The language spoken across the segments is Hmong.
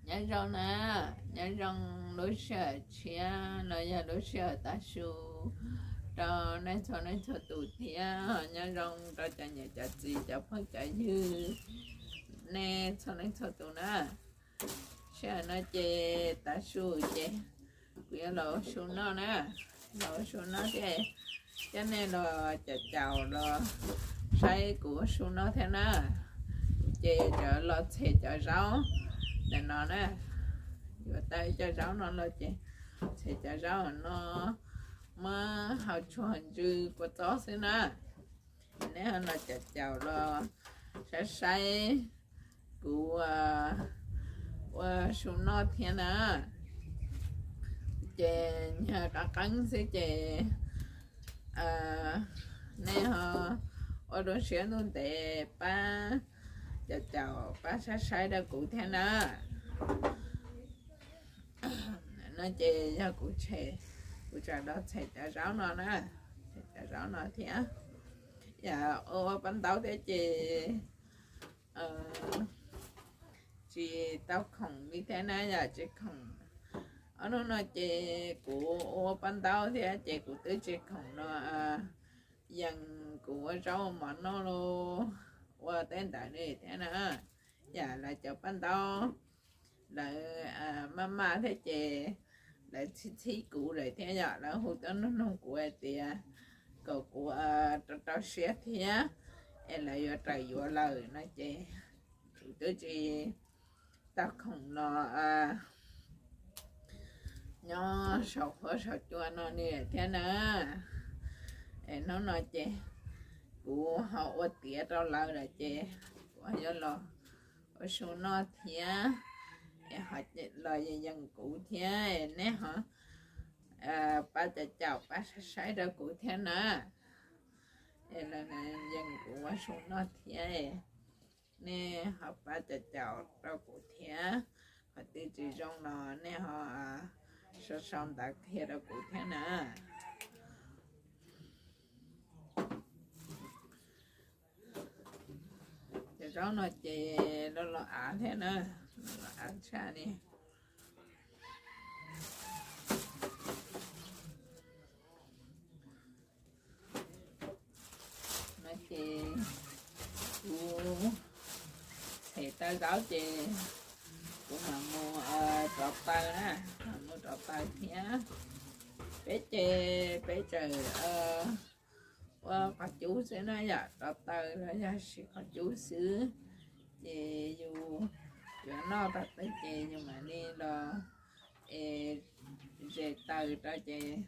Nyob zoo na, nyob zoo lub sij hawm tshiab los yog lub sij hawm tav su rau nej txhua leej txhua tus thiab nyob zoo rau cov niam cov txiv cov phooj cov ywg nej txhua leej txhua tus na. Sij hawm no ces tav su ces kuv yuav los ua su noj na, los ua su noj thiab coj nej los caum caum los saib kuv ua su noj thiab na. Ces cov los txhem cov zaub ntawm no na, yuav tau cov zaub no los ces txhem cov zaub no muab hau tshuaj ntsw kua txob xwb na. Nej ho los caum caum los saib saib kuv ua su noj thiab na. Ces nyuag qab qeeb xwb ces nej ho ua dua siab ntuj ntev pab caum caum pab saib saib rau kuv thiab na. No ces yog kuv tshem, kuv tsam los txhem cov zaub no na, txhem cov zaub no thiab. Yam ua ua paj ntaub thiab ces tsis tau khoom li thiab na, yam tsis khoom. Ob hnub no ces kuv ua paj ntaub thiab ces kuv twb tsis khoom no yees kuv ua zaub ua mov noj los ua tej ntawd li thiab na. Yam lawv cov paj ntaub lawv maj maj thiab ces lawv txhib txhib kuv lawm thiab yom, lawv hu tuaj nug nug kuv hais tias kom kuv rau rau siab thiab es lawv yuav raws yuav lawm no ces kuv twb tsis tau khoom los nyob saum huab saum cua no li thiab na. Es hnub no ces kuv ho ua tiav rau lawv lawm ces kuv yuav los ua su noj thiab, es ho los yees kuv thiab es nej ho pab caum caum pab saib saib rau kuv thiab na. Es lawv yees kuv ua su noj thiab, nej ho pab caum caum rau kuv thiab. Qhov twg tsis zoo los nej ho sau sau ntawv qhia rau kuv thiab na. Cov zaub no ces los los av thiab na, los los av tshaj li. No ces kuv txhem tau zaub ces kuv mam mus rauv taws na, mam mus rauv taws thiab. Peb ces peb tseem ua qos cub xwb na yom, rauv taws los yog siv qos cub xwb. Ces yus yuav noj tag teg ces yus mam li los es zes taws rau ces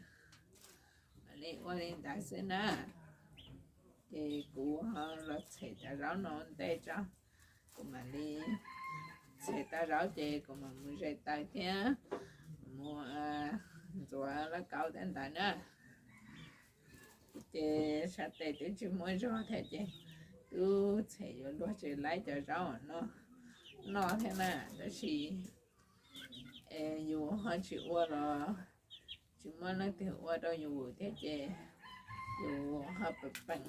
mam li ua li ntawd xwb na. Ces kuv ho los txhem cov zaub no ua ntej tso, kuv mam li txhem tau zaub ces kuv mam mus zes taws thiab mus ntxuav lauj kaub tej ntawd na. Ces sab tes twb tsis muaj zog thiab ces twb txhem yuav luag tsis laib cov zaub no noj thiab na, tab sis es yus ho tsis ua los tsis muaj leej twg ua rau yus thiab ces yus ho peem peem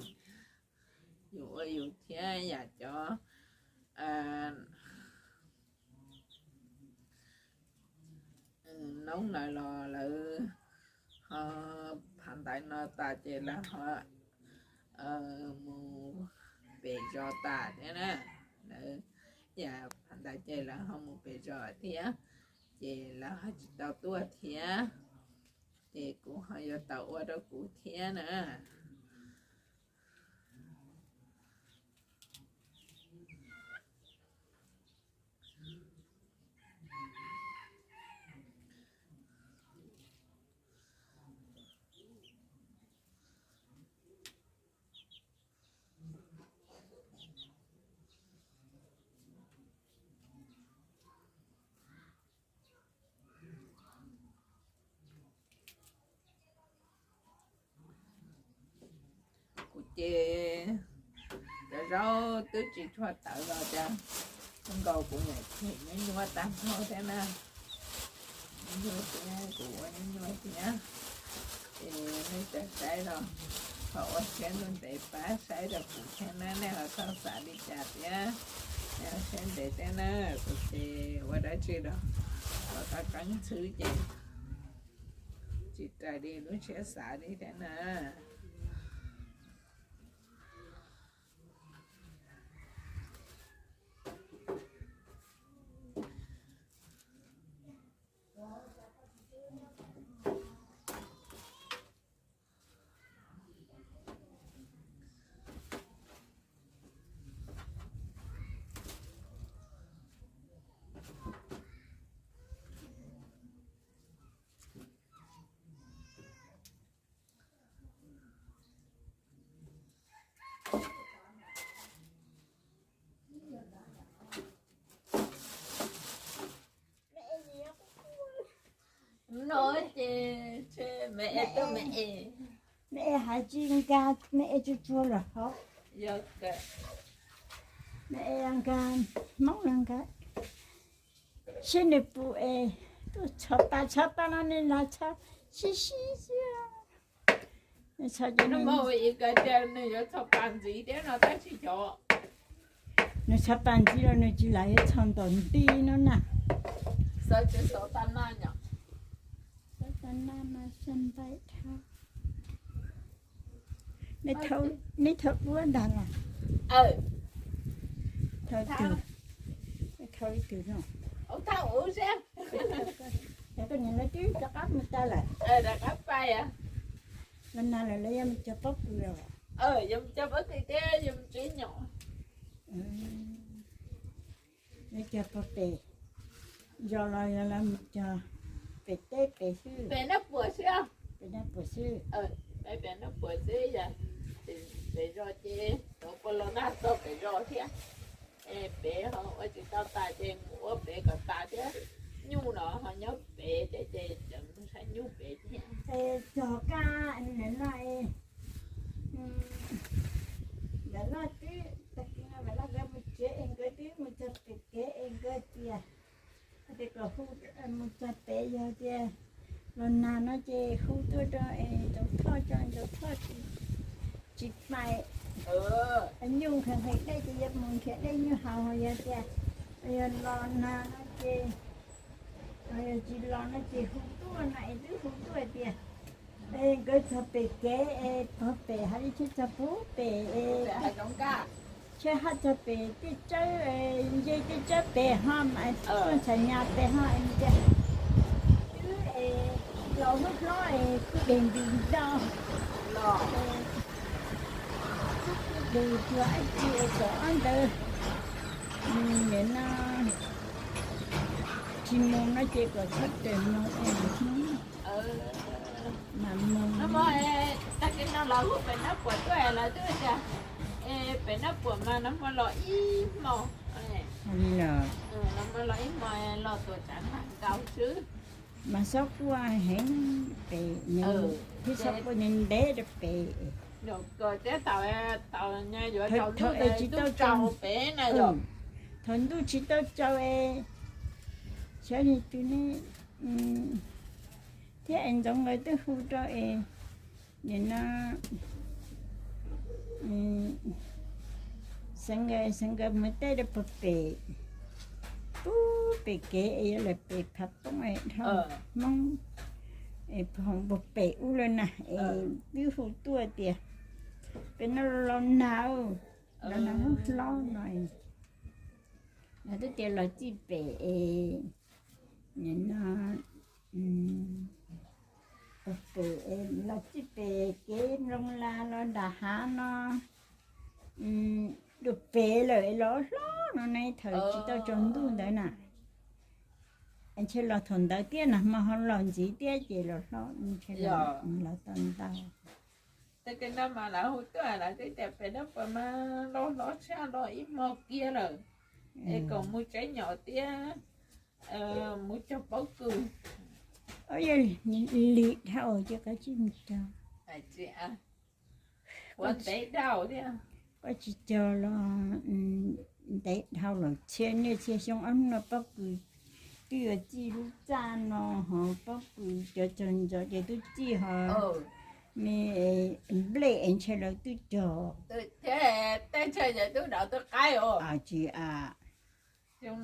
yus ua yus thiab yam cov noob lawv los lawv ho phav ntawv no tas ces lawv ho mus pem zos tas thiab na. Lawv yam phav ntawv ces lawv ho mus pem zos thiab, ces lawv ho tsis tau tuaj thiab, ces kuv ho yuav tau ua rau kuv thiab na. Kuv ces cov zaub twb tsis tshua tawv los cas zoo nkaus kuv niam them nyuaj nyuaj tag nrho thiab na. Nyuaj nyuaj thiab, kuv ua nyuaj nyuaj thiab. Ces nej cov saib los ho ua siab ntuj ntev pab saib rau kuv thiab na, nej ho txhob xav li cas thiab. Siab ntev thiab na, kuv ces ua dab tsi los qab qeeb txhwb ces tsis raws li lub siab xav li thiab na. No ces me es tuaj me es, me es hais tsis nkag, me es tsuag tsuag lawm hov. Yog kawg, me es nkag, Hmoob los nkag. Seb nws puas es tuaj txhos pas, txhos pas no nws lam txhos sib sib xwb. Nws txhos ces nws, nws yuav txhos pas ntxiv thiab no tab sis xyov, nws txhos pas ntxiv los nws tsis lam yuav txhos ntom nti no na. Xav tsis xav tag na yom. Xav tag na mas xav npaim dhau. Neb thaum ub ntag los? Thaum twg? Thaum ib tug no. Thaum ub xwb. Koj niam lawv twb rov qab mus tas lawm. Rov qab pais. Los nag lawm lawv yuav mus cog pob kws los? Yuav mus cog pob kws thiab yuav mus tsev nyom. Yuav cog pog pem zos los yog los mus cog pem teb pem xwb? Pem Naj Puam xwb. Pem Naj Puam xwb. Pem Naj Puam xwb yog pem zos ces cov puas los nag txog pem zos thiab. Es pem ho ua tsis tau tas ces mus ua pem kom tas thiab. Nyuj no ho nyob pem thiab ces tseem mus saib nyuj pem thiab. Es cog kab no, ntawm no twb tag kis no nkawd mus tsev es nkawd twb mus txog pem kev es nkawd tias, tias kom hu mus txog pem yog tias los nag no ces hu tuaj rau es Ntxoov Thoj, tso Ntxoov Thoj tsis pais. Nyuj nqhis nqhis dej ces yuav mus nrhiav dej nyuj haus, yog tias yog los nag no ces, yog tsis los no ces hu tuaj no es twb hu tuaj tias es nkawd txog pem kev es txog pem hais li tsheb txog puag pem es tsheb haj txog pem tej tsawb, nce tej tsawb pem ho mas tuaj ntxhais nyas pem ho es tias twb es laus hlob hlob es kuj deg ntis ntau, kuj deg cuag ab tsi es kom ob ntawd nim no tsis mus no ces kom txhob rawm mus es hnub mam mus. Tag kis no los hu pem Naj Puam tuaj lawv twb tias es pem Naj Puam mas nag hmo los ib hmo, nag hmo los ib hmo los tuam tsav nag nkaus xwb. Mas xob quaj heev pem, thiab xob quaj ntev rau pem. Kom thiab thaum, thaum yuav thaum thaum es tsis tau tsaus pem na yom. Thaum ntuj tsis tau tsaus es, xyov yog tus ne, thiab es Ntxoov nkawd twb hu rau es nim no Xeev nkawd, Xeev nkawd mus teb rau puag pem, puag pem kev es yuav lawm pem Phav Poob es dhau Hmoob es puag pem ub lawm na es twb hu tuaj tias pem no los nag, los nag hlob hlob no, lawv twb tias los txij pem es nim no pem los txij pem kev Nploos Las los nram hav no, dua pem lawm es los hlob no ne, thaum tsis tau tsaus ntuj ntawd na. Ntshe los thaum ntawd thiab, nag hmo ho los ntxiv thiab ces los hlob, ntshe los tau ntau. Tag kis no mas lawv hu tuaj lawv twb tias pem Naj Puam mas los hlob tshaj los ib hmo kiag lawm, es kom mus tsev nyom thiab mus cog pob kws. Yog lig dhau ces koj tsis mus cog. Koj tsis cog los ntev dhau lawm, txhia niaj txhia xyoo ob hnub no pob kws twb yuav txij lub txaj no, ho pob kws cov cog ntxov ces twb txij, ho me nplej es ntshe lawv twb cog. Thiab tej ntshe twb dov twb qaib os. Tsis a, Cov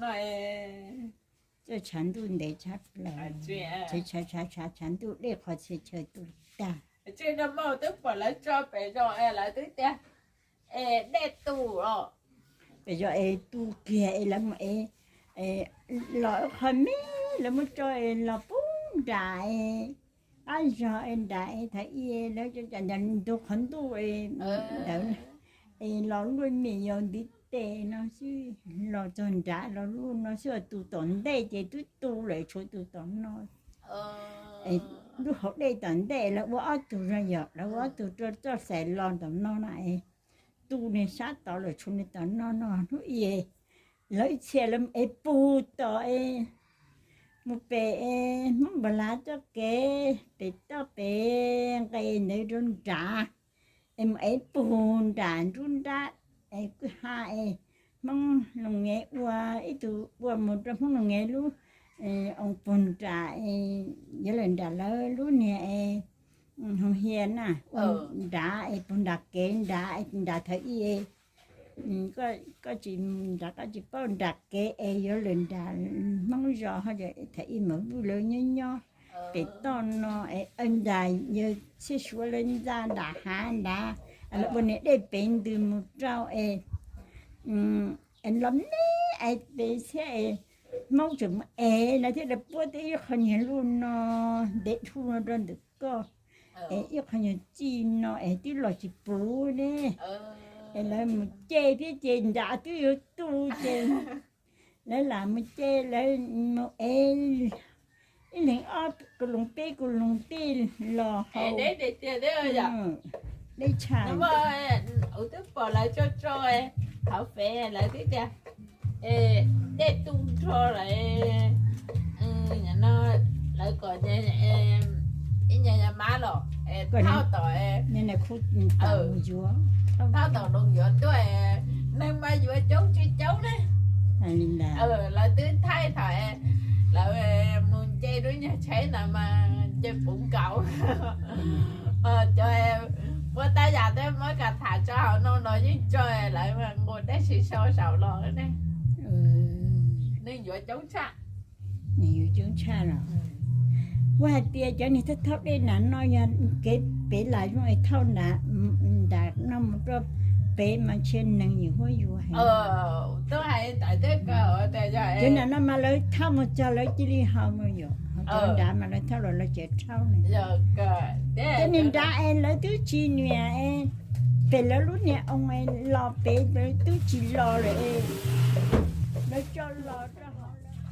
tshav ntuj ntev tshaj plaws, tshav tshav tshav tshav ntuj dej qhov txhia chaw tu tag. Twb pom lawv tso pem zos es lawv twb tias es dej tu los, pem zos es tu kiag es lawv mus es los qhov me, lawv muab tso es los pub nram es qab zog es nram es thaum ub lawv cov cas ntug qhov ntuj es ntawd es los luaj me yau ntiv tes no xwb, los txog nrad los luaj no xwb, tu tom ntej ces twb tu lawm tshuav tus tom no. Lub hauv dej tom ntej lawv ua ob tug zog yom, lawv ua ob tug rau txoj xaim los tom no na es tu niag sab tod lawm tshuav niag tom no no hnub i lawv ib txhia lawv mus ev pug tom es mus pem es Hmoob Npam Lav txoj kev pem toj pem nqes ntawd rau nrad es mus ev pug nram nruab nrab es kwj ha es Hmoob Loos Ngev ua ib tug ua mus rau Hmoob Loos Ngev lub oos pug nram es yuav lawm nram lawv lub niag es Hoo Hia na, ua nrad es pug nram kev nrad, nrad thaum ub koj tsis nrad koj tsis paub nram kev es yuav lawm nram Hmoob zos ho thaum ub mas vwj lawv nyob nyob pem toj no es nram yawg Txhiaj Suav lawv ntxa nram hav nrad, lawv ua niag dej pev ntws mus rau es los me es pem thiab es Hmoob tseem mus ev lawv thiaj li puab tau ib qho nyuag luaj no ntev dhau no rau ntawm koj es ib qho nyuag txij no es twb los tsis puv ne. Es lawv mus ce thiab ces nrad twb yuav tu ces lawv lam mus ce, lawv mus ev ib leeg ob ku loos peb ku loos tej los hau deb tshaj. Twb pom lawv tso tso hauv fev lawv twb tias dej tu nrho lawm no, lawv kom ib nyuag mab los thauj tom, thauj tom loos yuav tuaj, neeg mas yuav coob tsis coob ne. Lawv twb thaij thaum lawv mus nce lub nyuag tsheb ntawd mas nce puv nkaus. Cov muab tab yam tej muab kam tham tso hauv no no yeej tso lawv nqus dej siv sau saum los ne. Neeg yuav coob tshaj. Neeg yuav coob tshaj los. Kuv hais tias cov niag thauj thauj dej nram no yog kev pem Lam Zoov es thauj nram, nram no mus rau pem mas ntshe neeg yuav huab yuav heev. Cov nram no mas lawv thauj mus txog lawv cia li haus mus yom, cov nrad mas lawv thauj los lawv tseem rhaub ne. Cov niag nrad es lawv twb tsis niam es pem lawv lub niag oo es los pem lawv twb tsis los lawm es lawv tso los rau hauv lawm.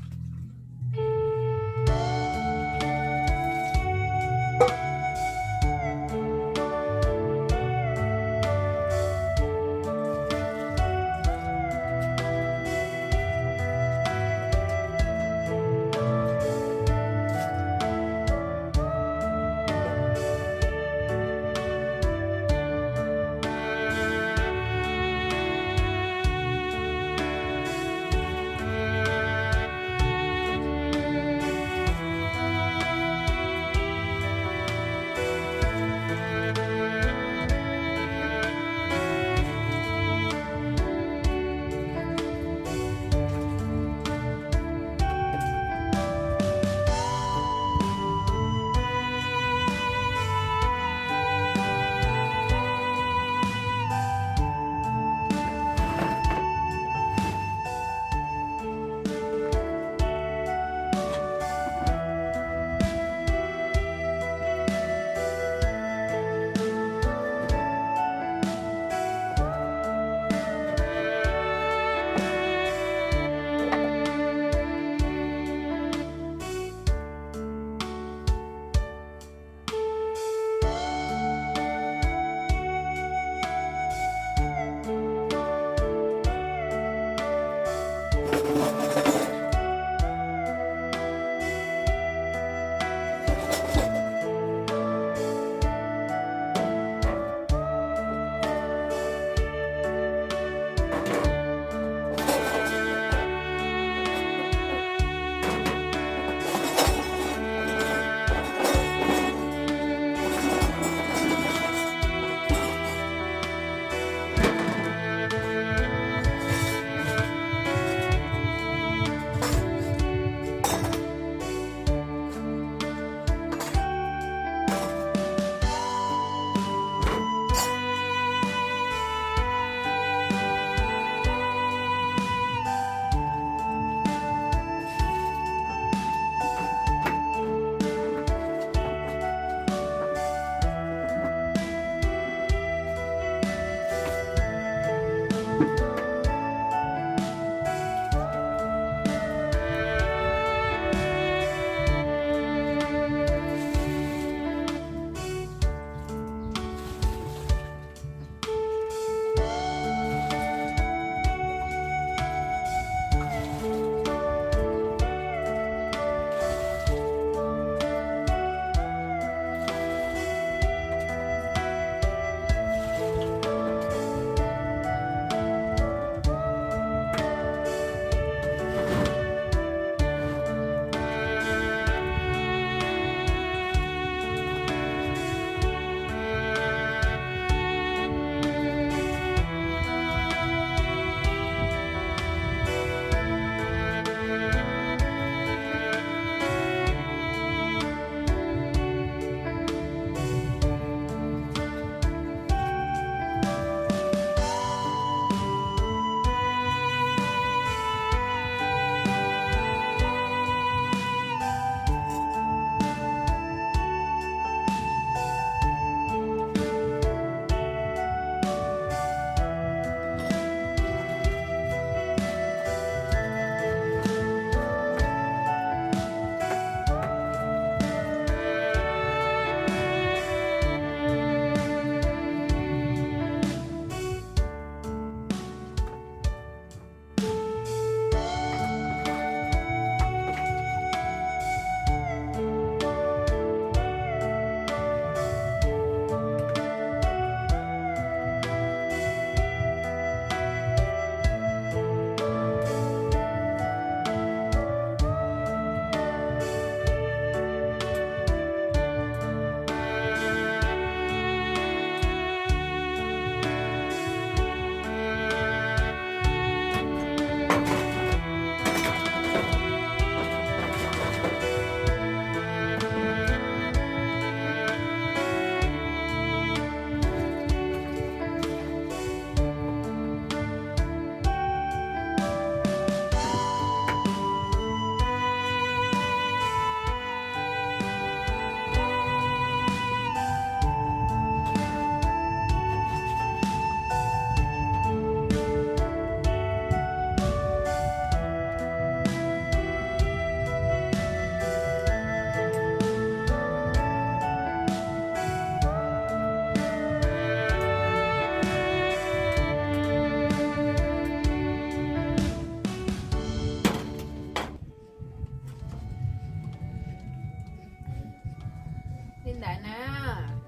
Li ntawd na,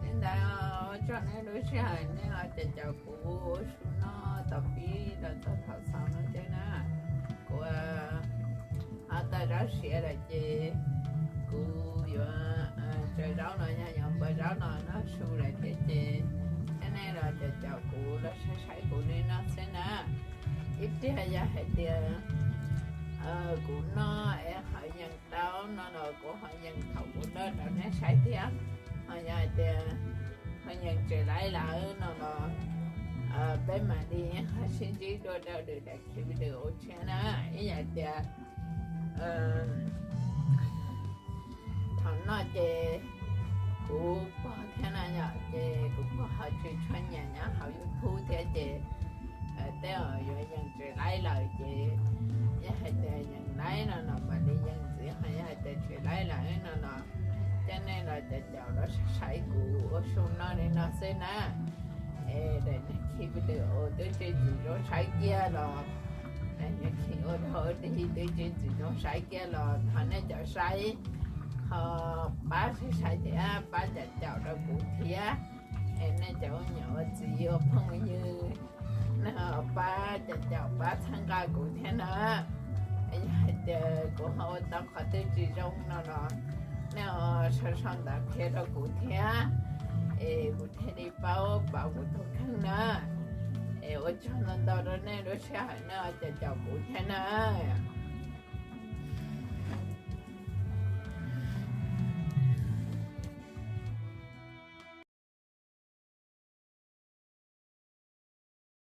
li ntawd ua tsaug nej lub sij hawm nej los caum kuv ua su noj tom pib los txog thaum xaus no thiab na. Kuv ho tau zaub siav lawm ces kuv yuav tsaws zaub no, yog yuav npua zaub no noj su lawm thiab ces nej los caum kuv los saib saib kuv li no xwb na. Ib pliag yog hais tias kuv noj es ho yees tau no los kuv ho yees thaum kuv noj rau nej saib thiab. Ho yog hais tias ho yees tsis laib lawm no los peb mam li ho sib ntsib dua rau lwm daim clip video tshiab na. Ib yam tias thaum no ces kuv pog thiab na yom, ces kuv pog ho tsis tshua nyiam nyob hauv YouTube thiab ces tej zaum yuav yees tsis laib lawm ces yog hais tias yees laib no los mam li yees ntxiv, ho yog hais tias tsis laib lawm no los coj nej los caum caum los saib kuv ua su noj li no xwb na. Es daim clip video twb tsis txwm zoo saib kiag los, daim clip ua dhau ua dig twb tsis txwm zoo saib kiag los thov nej caum saib, ho pab saib saib thiab pab caum caum rau kuv thiab. Es nej cov ua niam ua txiv ua phooj ua ywg, nej pab caum caum pab txhawb nqa kuv thiab na. Yog hais tias kuv ho ua tau qhov twg tsis zoo no los nej sau sau ntawv qhia rau kuv thiab, es kuv thiaj li paub pauv kuv tus kheej na. Es ua tsaug ntau ntau rau nej lub sij hawm nej caum caum kuv thiab na.